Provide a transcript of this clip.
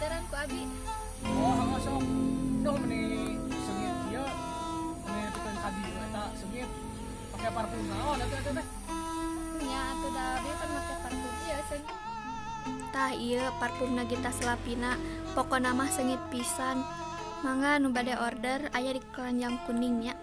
Diteteran ku abi. Oh, heeh, sok. Duh, meni seungit kieu. Meni tepikeun ka dieu eta seungit. Pake parfum naon atuh eta teh? Nya atuh, da abi kan make parfum ieu seungit. Tah, ieu parfumna Gita Selapina, pokona mah seungit pisan. Mangga nu bade order, aya di keranjang kuning nya.